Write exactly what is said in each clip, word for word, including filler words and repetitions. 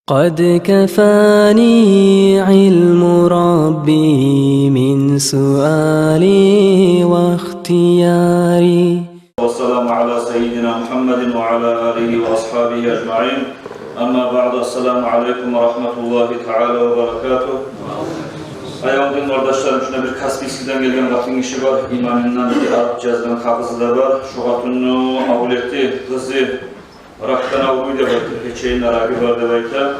قد كفاني علم ربي من سؤالي واختياري. والسلام على سيدنا محمد وعلى آله وأصحابه أجمعين. أما بعد، السلام عليكم ورحمة الله تعالى وبركاته. Аявлу дин къардашларым, шунда бир Каспийскиден гелген къатын гиши бар, имамындан бир алып язгъан кагъызы да бар. Шо къатынны авлети, къызы ракдан авруй деп айта, печеньни раги бар деп айта.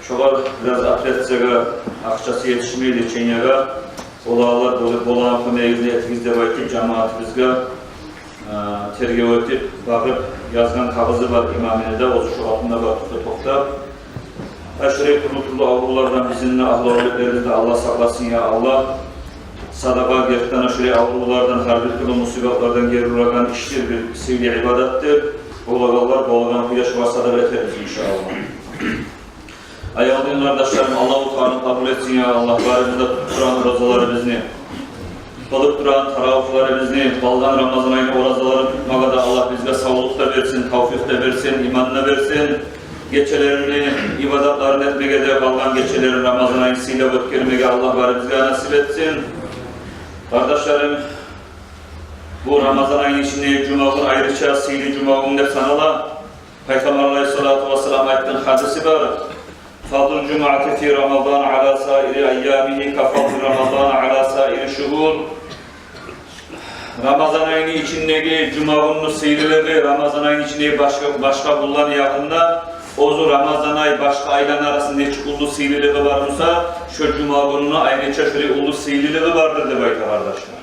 Шогъар бираз операциягъа акъчасы етишмей, лечениягъа. Болагъанлар бола-, болагъан кёмегигизни этигиз деп айтып, жамаатыбызгъа, а, тергев этип, багъып язгъан кагъызы бар имамыны да, оьзю шо къатында бар тюпде токътап. Ай, шулай тюрлю-тюрлю аврувлардан бизин де, агьлу-авлетлерибизни де Аллагь сакъласын, я Аллагь. Садагъа гертиден шулай аврувлардан, гьар бир тюрлю мусибатлардан гери урагъан ишдир, бир сыйлы ибадатдыр. Болагъанлар болагъан кюйде шогъар садагъа этербиз, иншааллагь. Аявлу дин къардашларым, Аллагьу Таала къабул этсин, я Аллагь, барыбызны да тутуп турагъан оразаларыбызны, къылып турагъан таравигьлерибизни, къалгъан Рамазан айны оразаларын тутмагъа да Аллагь бизге савлукъ да берсин, тавфикъ да берсин, иман да берсин. Гечелерин ибадатларын этмеге де, къалгъан гечелерин Рамазан айны сыйлап оьтгермеге Аллагь барыбызгъа насип этсин. Къардашларым, бу Рамазан айны ичинде жумагюн айрыча сыйлы жумагюн деп санала. Пайхаммар алайгьиссалату вассалам айтгъан гьадиси бар: فضل الجمعة في رمضان على سائر أيامه كفضل رمضان على سائر الشهور. Рамазан айны ичиндеги жумагюнню сыйлылыгъы Рамазан айны ичиндеги башгъа, башгъа гюнлени ягъында, оьзю Рамазан ай, башгъа айланы арасында нечик уллу сыйлылыгъы бар буса, шо жумагюнню айрыча шолай уллу сыйлылыгъы бардыр деп айта, къардашлар.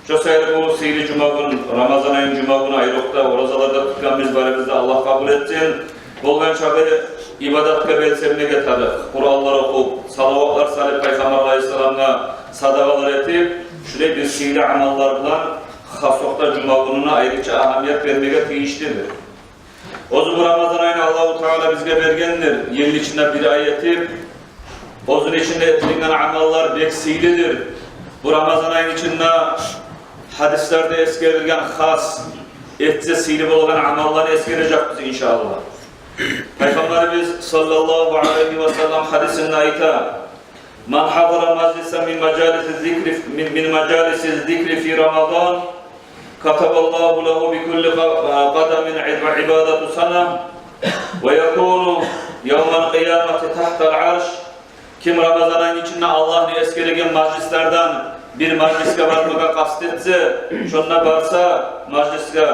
Шо саялы бу сыйлы жумагюн, Рамазан айны жумагюню, айрокъда оразалар да тутгъанбыз барыбыз да, Аллагь къабул этсин. Болгъан чакъы ибадатгъа белсенмеге тарыкъ. Къуранлар охуп, салаватлар салып, Пайхаммар алайгьиссаламгъа садагъалар этип, шулай бир сыйлы амаллар булан хасокъда жумагюнюне айрыча агьамият бермеге тийишлидир. Оьзю бу Рамазан айны Аллагьу Таала бизге бергендир, йылны ичинде бир ай этип. Оьзюню ичинде этилинген амаллар бек сыйлыдыр. Бу Рамазан айны ичинде гьадислерде эсгерилген хас, этсе сыйлы болгъан амалланы эсгережекбиз, иншааллагь. Пайхаммарыбыз саллаллагьу алайгьи ва саллам гьадисинде айта: من حضر مجلسا من مجالس الذكر، من، من مجالس الذكر في رمضان، كتب الله له بكل ق-، قدم عب-، عبادة سنة، ويكون يوم القيامة تحت العرش. Ким Рамазан айны ичинде Аллагьны эсгереген мажлислерден бир мажлисге бармагъа къаст этсе, шонда барса мажлисге,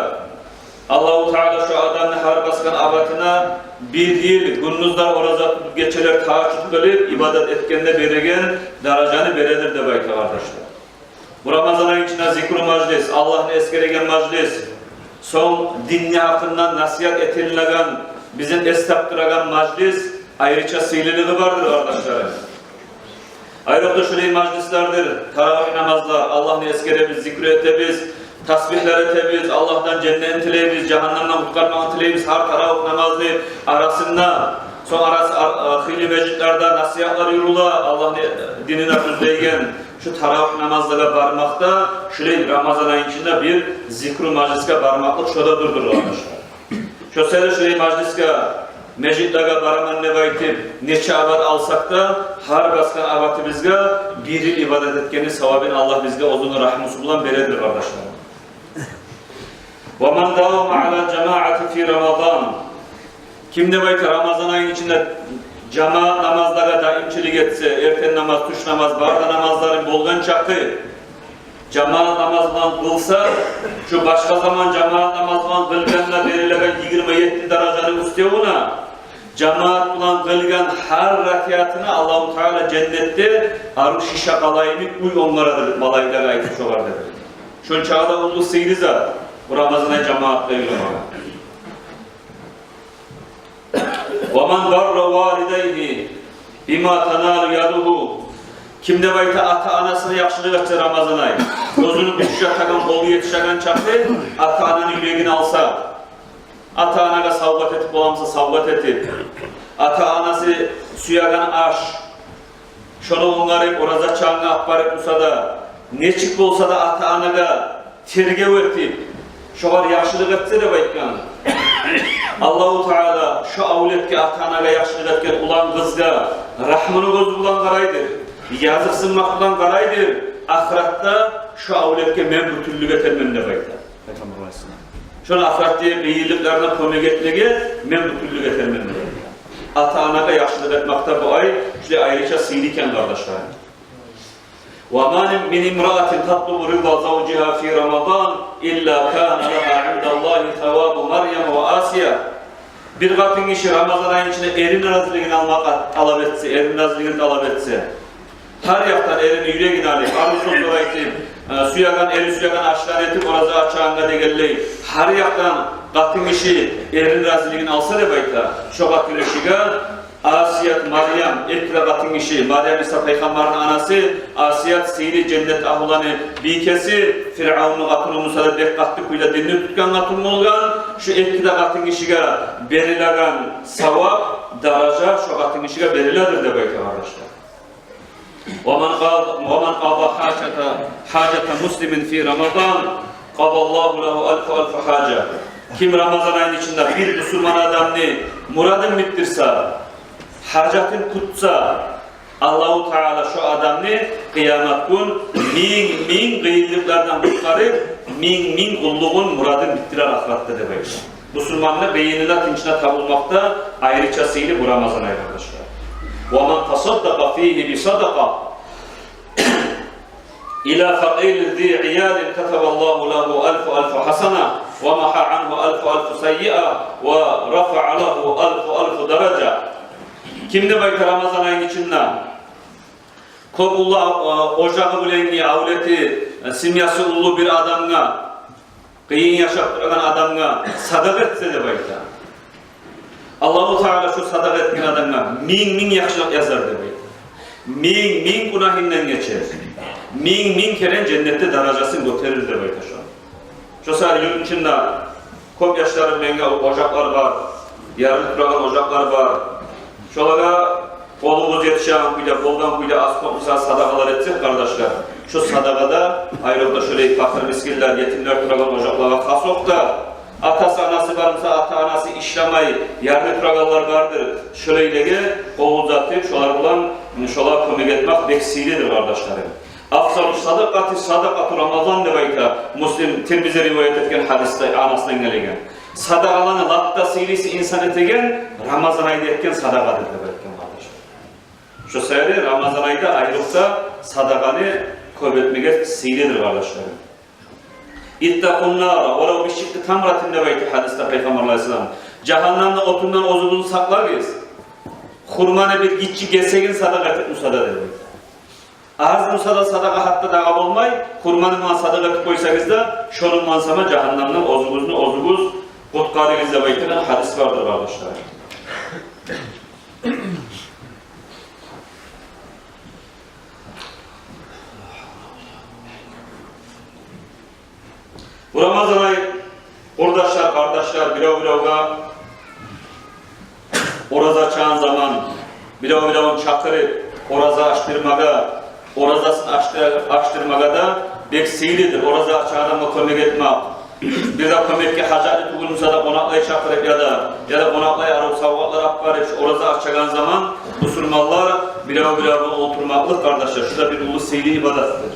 Аллагьу Таала шо адамны гьар басгъан абатына бир йыл гюндюзлер ораза тутуп, гечелер тагьажжуд къылып, ибадат этгенде береген даражаны бередир деп айта, къардашлар. Бу Рамазан айны ичинде зикру мажлис, Аллагьны эсгереген мажлис, сонг динни гьакъындан насигьат этилинеген, бизин эс тапдырагъан мажлис айрыча сыйлылыгъы бардыр, къардашларым. Айрокъда шулай мажлислердир таравигь намазлар, Аллагьны эсгеребиз, зикру этебиз, тасбигьлер этебиз, Аллагьдан женнетни тилейбиз, жагьаннемден къутгъармагъын тилейбиз. Гьар таравигь намазны арасында, сонг арасы, ар-, а, хыйлы межитлерде насигьатлар юрюле, Аллагьны динин тюзлейген. Шу таравигь намазлагъа бармакъ да шулай Рамазан айны ичинде бир зикру мажлисге бармакълыкъ шо да дюрдюр, къардашлар. Шо саялы шулай мажлисге, межитлеге бараман деп айтып, нече абат алсакъ да, гьар басгъан абатыбызгъа бир йыл ибадат этгенни савабын Аллагь бизге оьзюню рагьмусу булан бередир, къардашлар. ومن داوم على الجماعة في رمضان. Ким деп айта, Рамазан айны ичинде жамаат намазлагъа даимчилик этсе, эртен намаз, тюш намаз, бары да намазларын болгъан чакъы жамаат намаз булан къылса, шу башгъа заман жамаат намаз булан къылгъанда берилеген йигирма етти даражаны уьстевюне, жамаат булан къылгъан гьар ракаатына Аллагьу Таала женнетде арив шиша къала йимик уьй онгарадыр, малайиклеге айтып шогъар деп. Шончакъы да уллу сыйлы зат бу Рамазан ай жамаатгъа юрюмек. ومن بر والديه بما تنال يده. Ким деп айта, ата-анасына яхшылыкъ этсе Рамазан ай, оьзюню гючю етеген, къолу етишеген чакъы ата-ананы юрегин алса, ата-анагъа савгъат этип боламыса, савгъат этип, ата-анасы сюеген аш, шону онгарып, ораза чагъына алып барып буса да, нечик болса да ата-анагъа тергев этип, шогъар яхшылыкъ этсе деп айтгъан. Аллагьу Таала шо авлетге, ата-анагъа яхшылыкъ этген улан-къызгъа рагьмуну гёзю булан къарайдыр, языкъсынмакъ булан къарайдыр. Ахыратда шо авлетге мен бютюнлюк этермен деп айта Пайхаммар алайгьиссалам. Шону ахыратда къыйынлыкъларына кёмек этмеге мен бютюнлюк этермен деп айта. Ата-анагъа яхшылыкъ этмакъда бу ай шулай айрыча сыйлы экен, къардашларым. وما من امرأة تطلب رضا زوجها في رمضان إلا كان لها عند الله ثواب مريم وآسيا. Бир къатын гиши Рамазан айны ичинде эрини разилигин алмакъ талап этсе, эрини разилигин талап этсе, гьар якъдан эрини юрегин алып, арив сёзлер айтып, э, сюеген, эри сюеген ашлар этип, ораза ачагъангъа дегенлей, гьар якъдан къатын гиши эрини разилигин алса деп айта, шо къатын гишиге Асият, Марьям, эки де къатын гиши, Марьям Иса пайхаммарны анасы, Асият сыйлы женнет агьлуланы бийкеси, Фиръавунну къатыны болса да бек къатты кюйде динни тутгъан къатын болгъан. Шу эки де къатын гишиге берилеген савап, даража шо къатын гишиге бериледир деп айта, къардашлар. ومن قضى، ومن قضى حاجة، حاجة مسلم في رمضان قضى الله له ألف، ألف حاجة. Ким Рамазан айны ичинде бир бусурман адамны мурадын битдирсе, гьажатын кютсе, Аллагьу Таала шо адамны къыямат гюн минг-минг къыйынлыкълардан къутгъарып, минг-минг къуллугъун, мурадын битдирер ахыратда деп айта. Бусурманны къыйынына, тынчына табулмакъда айрыча сыйлы бу Рамазан ай, къардашлар. ومن تصدق فيه بصدقة إلى فقير ذي عيال كتب الله له ألف، ألف حسنة ومحا عنه ألف، ألف سيئة ورفع له ألف، ألف درجة. Ким деп айта Рамазан айны ичинде кёп уллу, э, ожагъы булангъы, авлети, э, семьясы уллу бир адамгъа, къыйын яшап турагъан адамгъа садагъа этсе деп айта, Аллагьу Таала шо садагъа этген адамгъа минг-минг яхшылыкъ язар деп айта. Минг-минг гюнагьындан гечер. Минг-минг керен женнетде даражасын гётерир деп айта шо. Шо саялы юртну ичинде кёп яшлары булангъы ожакълар бар, ярылып турагъан ожакълар бар. Шолагъа къолугъуз етишеген кюйде, болгъан кюйде аз-кёп буса садагъалар этсек, къардашлар, шо садагъа да, айрокъда шолай пакъыр-мискинлер, етимлер турагъан ожакълагъа, хас окъда атасы-анасы бар буса, ата-анасы ишлемей, ярылып турагъанлар бардыр. Шолайлеге къол узатып, шолар булан, шолагъа кёмек этмек бек сыйлыдыр, къардашларым. أفضل الصدقة صدقة رمضان деп айта. Муслим, Тирмизи риваят этген гьадисде анасындан гелеген. Садагъаланы лап да сыйлысы инсан этеген Рамазан айда этген садагъадыр деп айтгъан, къардашлар. Шо саялы Рамазан айда айрокъда садагъаны кёп этмеге сыйлыдыр, къардашларым. اتقوا النار ولو بشق تمرة деп айта гьадисде Пайхаммар алайгьиссалам. Жагьаннамны отундан оьзюгюзню сакълагъыз, хурманы бир гиччи гесегин садагъа этип буса да деп айта. Аз буса да садагъа, гьатта дагъы болмай, хурманы булан садагъа этип къойсагъыз да, шону булан сама жагьаннамдан оьзюгюзню оьзюгюз къутгъарыгъыз деп айтагъан гьадис бардыр, къардашлар. Бу Рамазан ай, къурдашлар, къардашлар, бирев-биревге ораза ачагъан заман, бирев-биревню чакъырып ораза ачдырмагъа, оразасын ачды-, ачдырмагъа да бек сыйлыдыр. Ораза ачагъан адамгъа кёмек этмек, бир де кёмекге гьажатлы тюгюл буса да, къонакълай чакъырып яда, яда къонакълай арив савгъатлар алып барып, шу ораза ачагъан заман бусурманлар бирев-биревге олтурмакълыкъ, къардашлар, шу да бир уллу сыйлы ибадатдыр.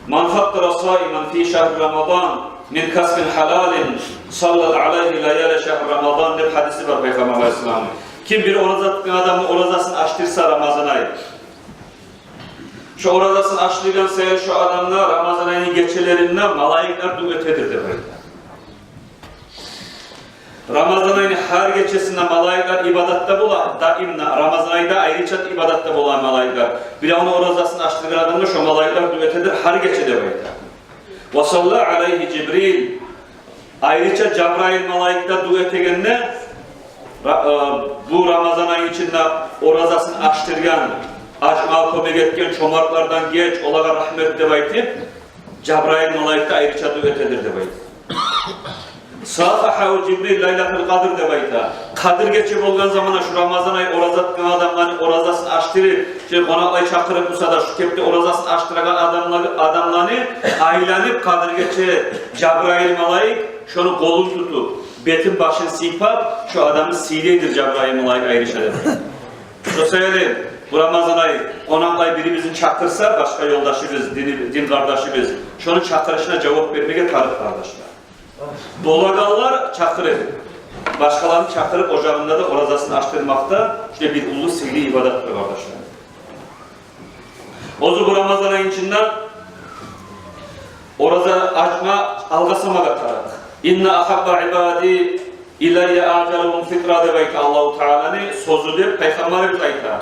من فطر صائما في شهر رمضان من كسب حلال صلت عليه ليالي شهر رمضان деп гьадиси бар Пайхаммар алайгьиссаламны. Ким бир ораза тутгъан адамны оразасын ачдырса Рамазан ай, шо оразасын ачдыргъан саялы шо адамгъа Рамазан айны гечелеринде малайиклер дуа этедир деп айта. Рамазан айны гьар гечесинде малайиклер ибадатда бола, даим Рамазан айда айрыча ибадатда бола малайиклер. Биревню оразасын ачдыргъан адамгъа шо малайиклер дуа этедир гьар гече деп айта. وصلى عليه جبريل. Айрыча Жабраил малайик де дуа этегенде, ра-, э, бу Рамазан айны ичинде оразасын ачдыргъан, ачмагъа кёмек этген чомартлардан геч, олагъа рагьмат деп айтып, Жабраил малайик де айрыча дуа этедир деп айта. صافحه جبريل ليلة القدر деп айта. Къадыр гече болгъан заманда, шу Рамазан ай ораза тутгъан адамланы оразасын ачдырып, шо къонакълай чакъырып буса да, шу кепде оразасын ачдырагъан адамланы, адамланы айланып, Къадыр гече Жабраил малайик шону къолун тутуп, бетин, башын сыйпап, шо адамны сыйлайдыр Жабрайыл малайик айрыча деп. Шо саялы бу Рамазан ай къонакълай бирибизни чакъырса, башгъа ёлдашыбыз, дин, дин къардашыбыз, шону чакъырышына жавап бермеге тарыкъ, къардашлар. Болагъанлар чакъырып, башгъаланы чакъырып, ожагъында да оразасын ачдырмакъ да шулай бир уллу сыйлы ибадатдыр, къардашлар. Оьзю бу Рамазан айны ичинде ораза ачма, алгъасамагъа тарыкъ. Инна ахабба ибади илайя ажалугьум фитра деп айта Аллагьу Тааланы сёзю деп Пайхаммарыбыз айта.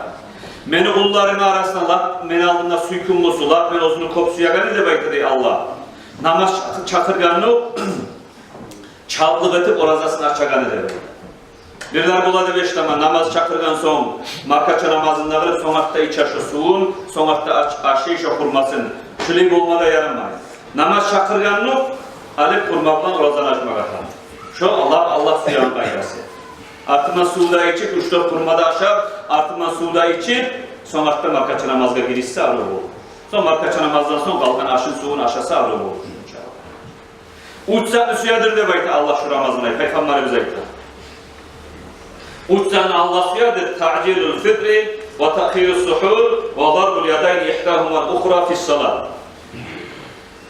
Мени къулларымны арасында лап мени алдымда сюйкюмлюсю, лап мен оьзюню кёп сюегени деп айта дей Аллагь. Намаз чакъыргъанны чалтлыкъ этип оразасын ачагъаны деп. Бирлер бола деп эшитемен, намаз чакъыргъан сонг, маркача намазын да къылып, сонг артда иче шо сувун, сонг артда ач-, ашай шо хурмасын. Шулай болма да ярамай. Намаз чакъыргъанны алып хурма булан оразаны ачмагъа тарыкъ. Шо Аллагь, Аллагь сюеген къайдасы. Артындан сув да ичип, уьч-дёрт хурма да ашап, артындан сув да ичип, сонг артда маркача намазгъа гиришсе арив болур. Сонг маркача намаздан сонг къалгъан ашын, сувун ашаса арив болур. Уьч затны сюедир деп айта Аллагь шу Рамазан ай, Пайхаммарыбыз айта. Уьч затны Аллагь сюедир: таъжилул фитри ва таъхирус сухур ва дарбул ядайни ихдагьумал ухра фис салат.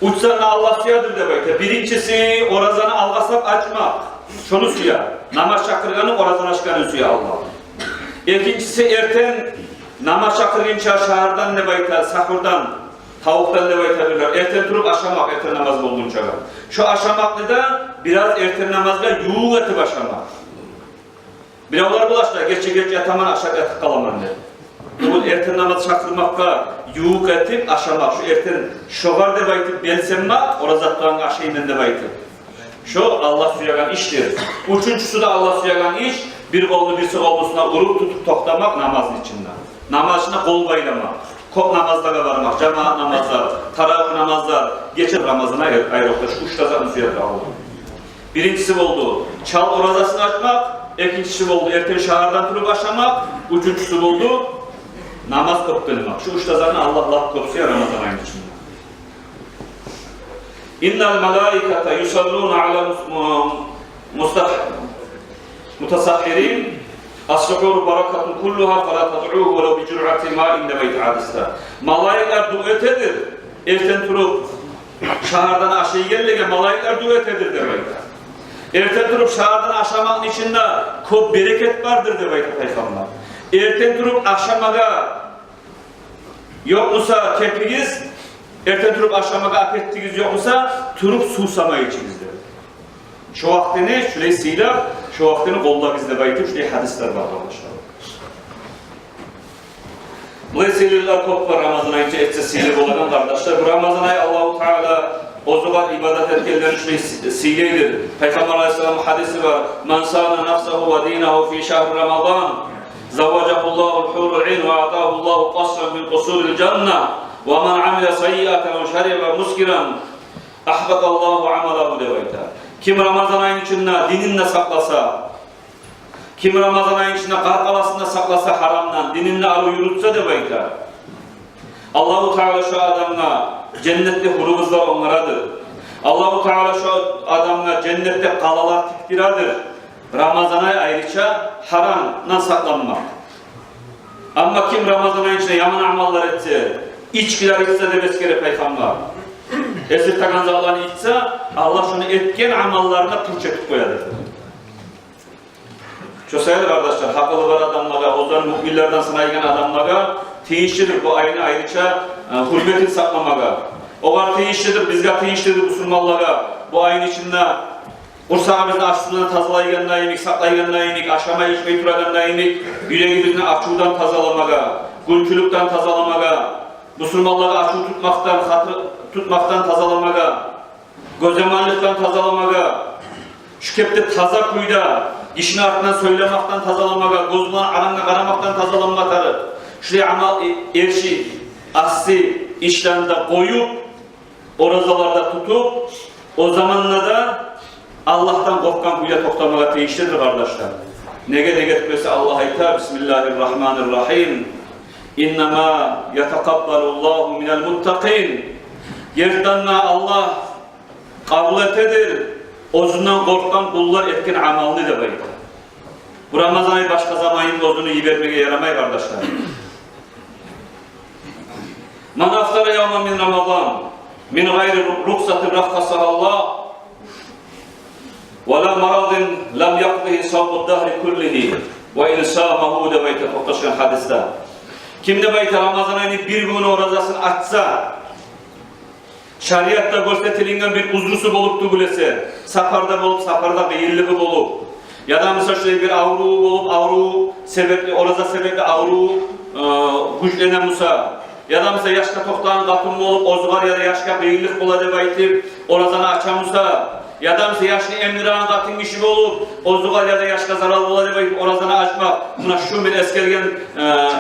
Уьч затны Аллагь сюедир деп айта. Биринчиси — оразаны алгъасап ачмакъ. Шону сюе. Намаз чакъыргъанны, оразаны ачгъанны сюе Аллагь. Экинчиси — эртен намаз чакъыргъынча шагьардан деп айта, сахурдан, тавукъдан деп айта бирлер. Эртен туруп ашамакъ, эртен намаз болгъунчагъа. Шо ашамакъны да бираз эртен намазгъа ювукъ этип ашамакъ. Биревлер бола шулай: гече геч ятаман, ашап ятып къаламан деп. Бу эртен намаз чакъырмакъгъа ювукъ этип ашамакъ. Шо эртен шогъар деп айтып белсенмек, ораза тутгъангъа ашайман деп айтып. Шо Аллагь сюеген ишдир. Уьчюнчюсю де Аллагь сюеген иш — бир къолну бирси къолну уьстюне уруп, тутуп токътамакъ намазны ичинде. Намаз ичинде къол байламакъ. Кёп намазлагъа бармакъ, жамаат намазлар, таравигь намазлар, гече Рамазан ай, айрокъда шу уьч де затны сюедир Аллагь. Биринчиси болду чал оразасын ачмакъ, экинчиси болду эртен шагьардан туруп ашамакъ, уьчюнчюсю болду намаз кёп къылмакъ. Шу уьч де затны Аллагь лап кёп сюе Рамазан айны ичинде. Иннал малаиката юсаллуна ала мус-, му-, мустах-, мутасаххирин, ас-сухуру баракатун куллугьа, фала тадъугьу валав би журъати маин деп айта гьадисде. Малайиклер дуа этедир, эртен туруп шагьардан ашайгъанлагъа малайиклер дуа этедир деп айта. Эртен туруп шагьардан ашамакъны ичинде кёп берекет бардыр деп айта Пайхаммар. Эртен туруп ашамагъа ёкъ буса кепигиз, эртен туруп ашамагъа апеттигиз ёкъ буса, туруп сувсамай ичигиз деп. Шо вакътини шулай сыйлап, шо вакътини къоллагъыз деп айтып, шулай гьадислер бар, къардашлар. Булай сыйлылар кёп бар Рамазан айынча этсе сыйлы болагъан, къардашлар. Бу Рамазан ай Аллагьу Таала оьзюне ибадат этгенлени шулай сый-, сыйлайдыр. Пайхаммар алайгьиссаламны гьадиси бар: ман сана нафсагьу ва динагьу фи шагьри Рамазан, завважагьуллагьул гьурул ин ва атагьуллагьу къасран мин къусурил жанна, ва ман амила саййиатан ав шариба мускиран, ахбаталлагьу амалагьу деп айта. Ким Рамазан айны ичинде динин де сакъласа, ким Рамазан айны ичинде къаркъарасын да сакъласа гьарамдан, динин де арив юрютсе деп айта, Аллагьу Таала шо адамгъа женнетде гьюрю къызлар онгарадыр. Аллагьу Таала шо адамгъа женнетде къалалар тикдиредир. Рамазан ай айрыча гьарамдан сакъланмакъ. Амма ким Рамазан айны ичинде яман амаллар этсе, ичкилер ичсе деп эсгере Пайхаммар, эсиртеген затланы ичсе, Аллагь шону этген амалларын да пуч этип къояды. Шо саялы, къардашлар, гьакъылы бар адамлагъа, оьзлерин муъминлерден санайгъан адамлагъа тийишлидир бу айны айрыча, э, гьюрметин сакъламагъа. Огъар тийишлидир, бизге тийишлидир, бусурманлагъа, бу айны ичинде къурсагъыбызны ачлыкъдан тазалайгъанда йимик, сакълайгъанда йимик, ашамай-ичмей турагъанда йимик, юрегибизни ачувдан тазаламагъа, гюнчюлюкден тазаламагъа, бусурманлагъа ачув тутмакъдан, хатыр тутмакъдан тазаламагъа, гёзяманлыкъдан тазаламагъа, шу кепде таза кюйде гишини артындан сёйлемекден тазаламагъа, гёз булан гьарамгъа къарамакъдан тазаланма тарыкъ. Шулай амал, э, эрши, асси ишлени де къоюп, оразалар да тутуп, о заманда да Аллагьдан къоркъгъан кюйде токътамагъа тийишлидир, къардашлар. Неге, неге тюгюл эсе Аллагь айта: бисмиллагьир рагьманир рагьим. Иннама ятакъаббалуллагьу минал муттакъин. Гертиден де Аллагь къабул этедир Оьзюнден къоркъгъан къуллар этген амалны деп айта. Бу Рамазан ай башгъа заманын оьзюню йибермеге ярамай, къардашлар. Ман афтара явман мин Рамазан мин гъайри рухсатин раххасагьа Аллагь, ва ла марадин лам якъдигьи савму дагьри куллигьи, ва ин самагьу, деп айта токъташгъан гьадисде. Ким, деп айта, Рамазан айны бир гюн оразасын ачса, шариатда гёрсетилинген бир узрусу болуп тюгюл эсе, сапарда болуп, сапарда къыйынлыгъы болуп, яда, мисал, шулай бир авруву болуп, аврув себепли, ораза себепли аврув, э, гючлене буса, яда, мисал, яшгъа токътагъан къатын болуп, оьзюгъар яда яшгъа къыйынлыкъ бола деп айтып, оразаны ача буса, яда, мисал, яшны эмдиреген къатын гиши болуп, оьзюгъар яда яшгъа зарал бола деп айтып, оразаны ачмакъ. Муна шу мен эсгерген, э,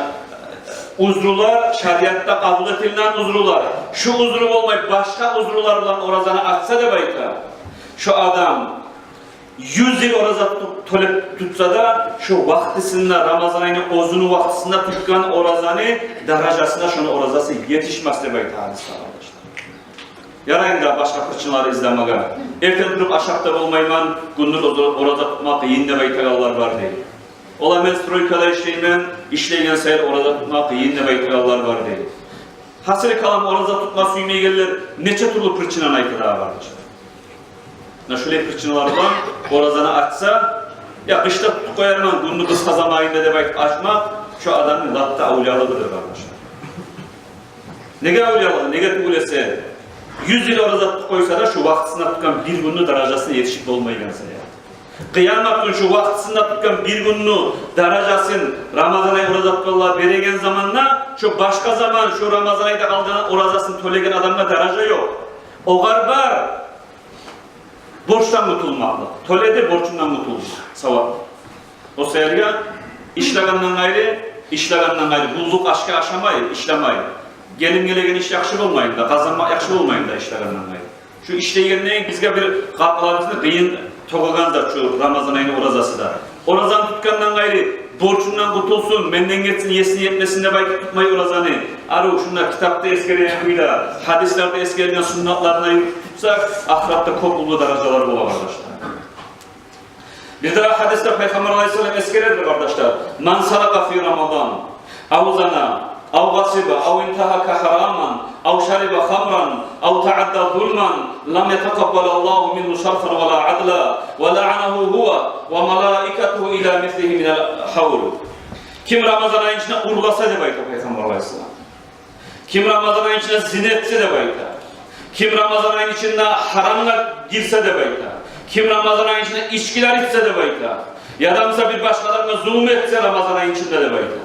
узрулар, шариатда къабул этилинген узрулар. Шу узру болмай, башгъа узрулар булан оразаны ачса, деп айта, шу адам юз йыл ораза тутуп, тёлеп тутса да, шу вакътисинде, Рамазан айны оьзюню вакътисинде тутгъан оразаны даражасына шону оразасы етишмес, деп айта гьадисде, къардашлар. Ярай энни башгъа причиналар излемеге. Эртен туруп ашап да болмайман, гюндюз ораза, ораза тутма къыйын деп айтагъанлар бар дей. Олар мен стройкада ишлеймен, ишлейген сайын ораза тутма къыйын деп айтагъанлар бар дей. Гьасили калам, ораза тутма сюймейгенлер нече тюрлю причинаны айта дагъы, къардашлар. Муна шулай причиналар булан оразаны ачса, я къышда тутуп къоярман, гюнню къысгъа заманында деп айтып ачмакъ, шу адамны лап да авлиялыгъыдыр, къардашлар. Неге авлиялыгъы? Неге тюгюл эсе, юз йыл ораза тутуп къойса да, шу вакътисинде тутгъан бир гюнню даражасына етишип болмайгъан саялы. Къыямат гюн шу вакътисинде тутгъан бир гюнню даражасын Рамазан ай ораза тутгъанлагъа береген заманда, шу башгъа заман, шу Рамазан айда къалгъан оразасын тёлеген адамгъа даража ёкъ. Огъар бар борчдан къутулмакълыкъ. Тёледи, борчундан къутулду. Савап. О саялы ишлегенден къайры, ишлегенден къайры, къуллукъ ашгъа ашамай, ишлемей. Гелим гелеген иш яхшы болмаймы да, къазанмакъ яхшы болмаймы да ишлегенден къайры. Шу ишлегенден бизге бир къапаларыбызны къыйын тёгеген зат шу Рамазан айны оразасы да. Оразаны тутгъандан къайры, борчундан къутулсун, менден гетсин, есине етмесин деп айтып тутмай оразаны. Арив шунда китапда эсгерилген кюйде, гьадислерде эсгерилген суннатларына юрюп тутсакъ, ахыратда кёп уллу даражалар бола, къардашлар. Бир дагъы гьадисде Пайхаммар алайгьиссалам эсгередир, къардашлар: «Ман саракъа фи Рамадан, ав зана, ав гъасиба, ав интагьака гьараман, ав шариба хамран, ав таадда зулман, лам ятакъаббалаллагьу мингьу сарфан ва ла адла, ва лаанагьу гьува ва малаикатугьу ила мислигьи минал гьавл». Ким Рамазан айны ичинде урласа, деп айта Пайхаммар алайгьиссалам. Ким Рамазан айны ичинде зина этсе, деп айта. Ким Рамазан айны ичинде гьарамгъа гирсе, деп айта. Ким Рамазан айны ичинде ичкилер ичсе, деп айта. Яда, мисал, бир башгъа адамгъа зулму этсе Рамазан айны ичинде, деп айта.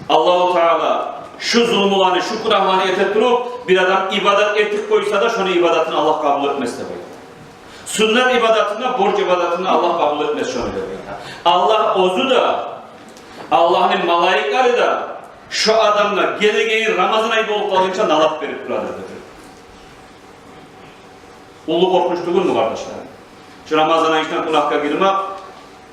Аллагьу Таала шу зулмуланы, шу гюнагьланы эте туруп, бир адам ибадат этип къойса да, шону ибадатын Аллагь къабул этмес, деп айта. Суннат ибадатын да, борч ибадатын да Аллагь къабул этмес шону, деп айта. Аллагь оьзю де, Аллагьны малайиклери де шо адамгъа гелеген йыл Рамазан ай болуп къалгъынча налат берип турадыр, деди. Уллу къоркъунч тюгюлмю, къардашлар? Шо Рамазан айны ичинде гюнагьгъа гирмек,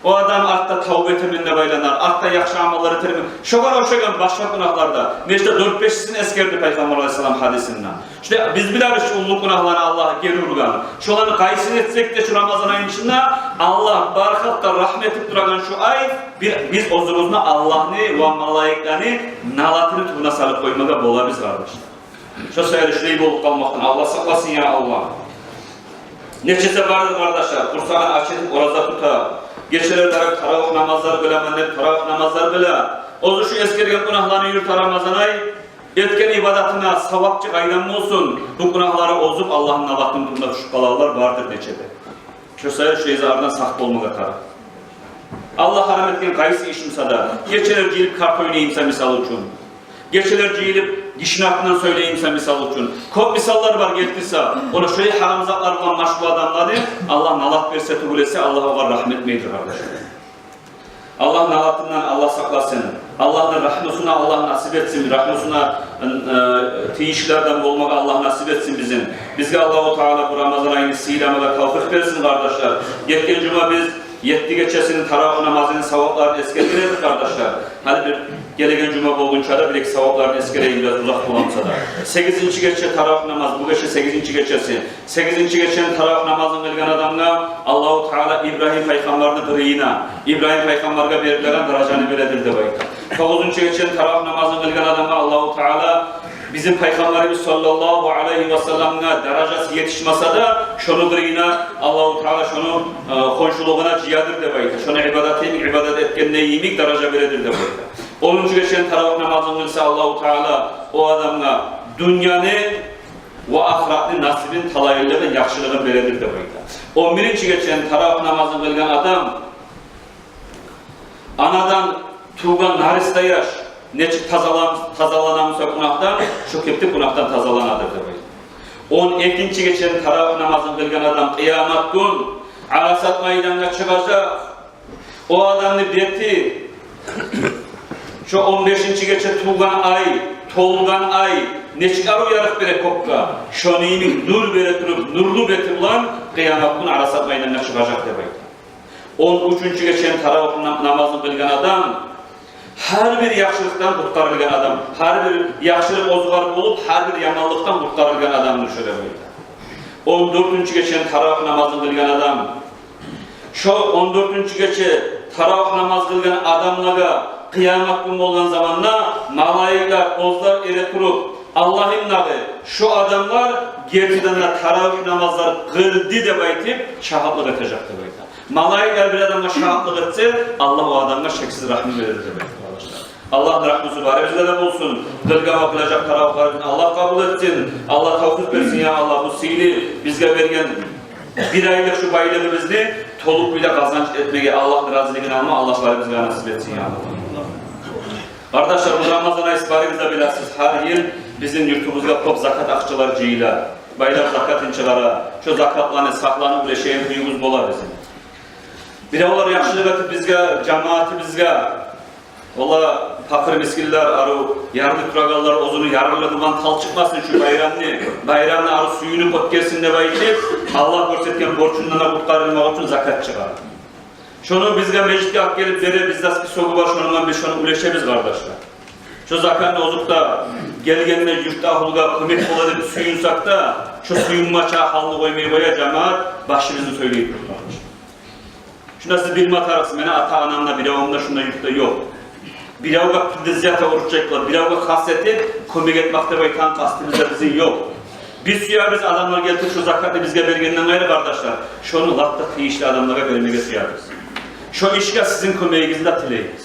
о адам артда тавба этемен деп айланар, артда яхшы амаллар этермен. Шогъар ошайгъан башгъа гюнагьлар да. Межитде дёрт-бешисин эсгерди Пайхаммар алайгьиссалам гьадисинде. Шунда биз билебиз шу уллу гюнагьланы Аллагь гери ургъан. Шоланы къайсын этсек де шу Рамазан айны ичинде, Аллагь бар халкъгъа рагьмат этип турагъан шу ай, бир, биз оьзюбюзню Аллагьны ва малайиклени налатыны тюбюне салып къоймагъа болабыз, къардашлар. Шо саялы шулай болуп къалмакъдан Аллагь сакъласын, я Аллагь. Нечесе бардыр, къардашлар, къурсагъын ач этип ораза тута. Гечелер тарап таравигь намазлар къыламан деп, таравигь намазлар къыла. Оьзю шу эсгерген гюнагьланы юрюте Рамазан ай, этген ибадатына савапчы къайдан болсун, бу гюнагьлары озуп, Аллагьны налатыны тюбюне тюшюп къалалар бардыр нечесе. Шо саялы шо излерден сакъ болмагъа тарыкъ. Аллагь гьарам этген къайсы иш буса да, гечелер жыйылып карта ойнай буса, мисал учун, гечелер жыйылып гишини артындан сёйлей буса, мисал учун, кёп мисаллар бар гелтирсе, ону шолай гьарам затлар булан машгъул адамланы Аллагь налат берсе тюгюл эсе, Аллагь огъар рагьмат этмейдир, къардашлар. Аллагьны налатындан Аллагь сакъласын. Аллагьны рагьмусуна Аллагь насип этсин, рагьмусуна, э, тийишлилерден болмагъа Аллагь насип этсин бизин. Бизге Аллагьу Таала бу Рамазан айны сыйламагъа тавфикъ берсин, къардашлар. Гетген жума биз Етти гечесини таравигь намазыны савапларын эсгерген эдик, къардашлар. Гьали бир гелеген жума болгъунча да бир-эки савапларын эсгерейим, бираз узакъ боламса да. Сегизинчи гече таравигь намаз, бу гече сегизинчи гечеси. Сегизинчи гечени таравигь намазын къылгъан адамгъа Аллагьу Таала Ибрагьим пайхаммарны къырыйына, Ибрагьим пайхаммаргъа берилеген даражаны бередир деп айта. Тогъузунчу гечени таравигь намазын къылгъан адамгъа Аллагьу Таала бизин Пайхаммарыбыз саллаллагьу алайгьи васалламгъа даражасы етишмесе де, шону къырыйына Аллагьу Таала шону, э, хоншулугъуна жыядыр деп айта. Шону ибадаты йимик, ибадат этгенде йимик даража бередир деп айта. Онунчу гечени таравигь намазын къылса, Аллагьу Таала о адамгъа дюньяны ва ахыратны насибин, талайлыгъын, яхшылыгъын бередир деп айта. Он биринчи гечени таравигь намазын къылгъан адам анадан тувгъан нарыста яш нечик тазалан-, тазалана буса гюнагьдан, шо кепде гюнагьдан тазаланадыр деп айта. Он экинчи гечени таравигь намазын къылгъан адам къыямат гюн Арасат майдангъа чыгъажакъ. О адамны бети, шо он бешинчи гече тувгъан ай, толгъан ай нечик арив ярыкъ бере кёкге, шону йимик нюр бере туруп, нюрлю бети булан къыямат гюн Арасат майдангъа чыгъажакъ деп айта. Он уьчюнчю гечени таравигь на-, намазын къылгъан адам гьар бир яхшылыкъдан къутгъарылгъан адам, гьар бир яхшылыкъ оьзюгер болуп, гьар бир яманлыкъдан къутгъарылгъан адамдыр шо деп айта. Он дёртюнчю гечени таравигь намазын къылгъан адам, шо он дёртюнчю гече таравигь намаз къылгъан адамлагъа къыямат гюн болгъан заманда малайиклер, оьзлер эре туруп, Аллагьым дагъы, шо адамлар гертиден де таравигь намазлар къылды деп айтып, шагьатлыкъ этежек деп айта. Малайиклер бир адамгъа шагьатлыкъ этсе, Аллагь о адамгъа шексиз рагьму берер деп айта, къардашлар. Аллагьны рагьмусу барыбызгъа да болсун. Къылгъан ва къылажакъ таравигьлерибизни Аллагь къабул этсин. Аллагь тавфикъ берсин, я Аллагь, бу сыйлы бизге берген бир айлыкъ шу байлыгъыбызны толу кюйде къазанч этмеге, Аллагьны разилигин алма Аллагь барыбызгъа насип этсин, я Аллагь. Къардашлар, бу Рамазан ай, сиз барыгъыз да билесиз, гьар йыл бизин юртубузгъа кёп закат акъчалар жыйыла. Байлар закатын чыгъара. Шо закатланы сакъланып уьлешеген кююбюз бола бизин. Биревлер яхшылыкъ этип бизге, жамаатыбызгъа, валлагь, пакъыр мискинлер, арив ярлы турагъанлар оьзюню ярлылыгъы булан талчыкъмасын шу байрамны, байрамны арив сююнюп оьтгерсин деп айтып, Аллагь гёрсетген борчундан да къутгъарылмакъ учун закат чыгъара. Шону бизге межитге алып гелип бере, бизде списогу бар, шону булан биз шону уьлешебиз, къардашлар. Шо закатны озокъда, гелгенде юртда агьлюге кёмек бола деп сююнсек де, шо сююнме чакъы гьалны къоймай къоя жамаат, башыбызны сёйлей туруп, къардашлар. Шунда сиз билме тарыкъсыз, мени ата-анам да, биревюм де шунда юртда ёкъ. Биревге предвзято, орусча айтгъанда, биревге хас этип кёмек этмек деп айтагъан къастыбыз да бизин ёкъ. Биз сюебиз адамлар гелтирип шо закатны бизге бергенден къайры, къардашлар, шону лап да тийишли адамлагъа бермеге сюебиз. Шо ишге сизин кёмегигизни де тилейбиз.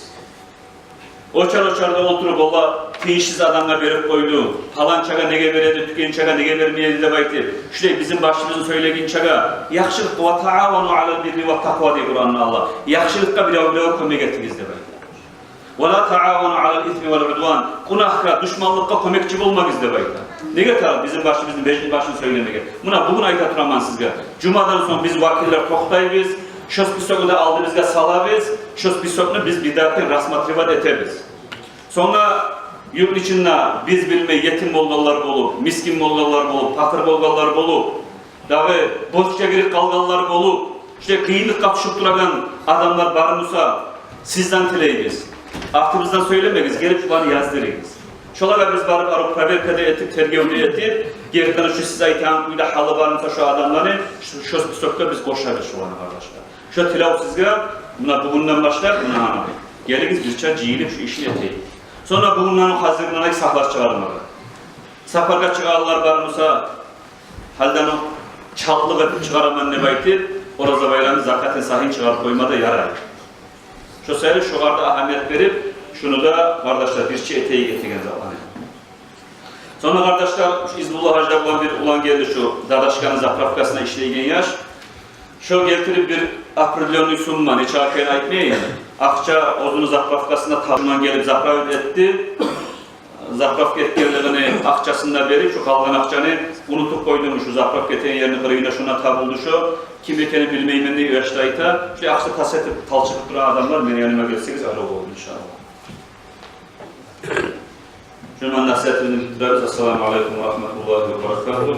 Очар-очарда олтуруп, олар тийишсиз адамгъа берип къойду, паланчагъа неге береди, тюгенчеге неге бермейди деп айтып, шулай бизин башыбызны сёйлегинчеге, яхшылыкъгъа, «Ва таавану алал бирри ва такъва», дей Къуранда Аллагь. Яхшылыкъгъа бирев-биревге кёмек этигиз деп айта. «Ва ла таавану алал исми вал удван». Гюнагьгъа, душманлыкъгъа кёмекчи болмагъыз деп айта. Неге тарыкъ бизин башыбызны, межитни башын сёйлемеге? Муна бугюн айта тураман сизге. Жумадан сонг биз, вакиллер, токътайбыз. Шо списокну да алдыбызгъа салабыз. Шо списокну биз бир дагъы рассматривать этебиз. Сонг да юртну ичинде биз билмей етим болгъанлар болуп, мискин болгъанлар болуп, пакъыр болгъанлар болуп, дагъы борчгъа гирип къалгъанлар болуп, шулай къыйынлыкъгъа тюшюп турагъан адамлар бар буса, сизден тилейбиз. Артыбыздан сёйлемегиз, гелип шуланы яздырыгъыз. Шолагъа биз барып, арив проверка да этип, тергев де этип, гертиден шу сиз айтагъан кюйде гьалы бар буса шу адамланы, шу, шу списокда биз къошабыз шуланы, къардашлар. Шо тилев сизге, муна бугюнден башлап, муна гьана, гелигиз, бирче жыйылып шу ишни этейик. Сонг да бугюнден гьазирланайыкъ сагьлар чыгъармагъа. Сапаргъа чыгъагъанлар бар буса, гьалиден окъ чалтлыкъ этип чыгъараман деп айтып, Ораза байрамны закатын, сагьын чыгъарып къойма да ярай. Шо саялы шогъар да агьамият берип, шуну да, къардашлар, бирче этейик этеген затланы. Сонг да, къардашлар, шу Избулла гьажи булан бир улан гелди, шу Дадашканы заправкасында ишлейген яш. Шо гелтирип бир определённый сумма, нече экенин айтмайым, акъча оьзюню заправкасына тапшурман гелип заправить этди. Заправка этгенлигини, акъчасын да берип, шу къалгъан акъчаны унутуп къойдум, шу заправка этеген ерни къырыйында шунда табулду шо. Ким экенин билмеймен дей, о яш да айта. Шу акъча тас этип, талчыгъып турагъан адамлар мени яныма гелсегиз, арив болур, иншааллагь. Шуну булан насигьатыбызны битдиребиз. Ассаламу алейкум ва рагьматуллагьи ва баракатугь.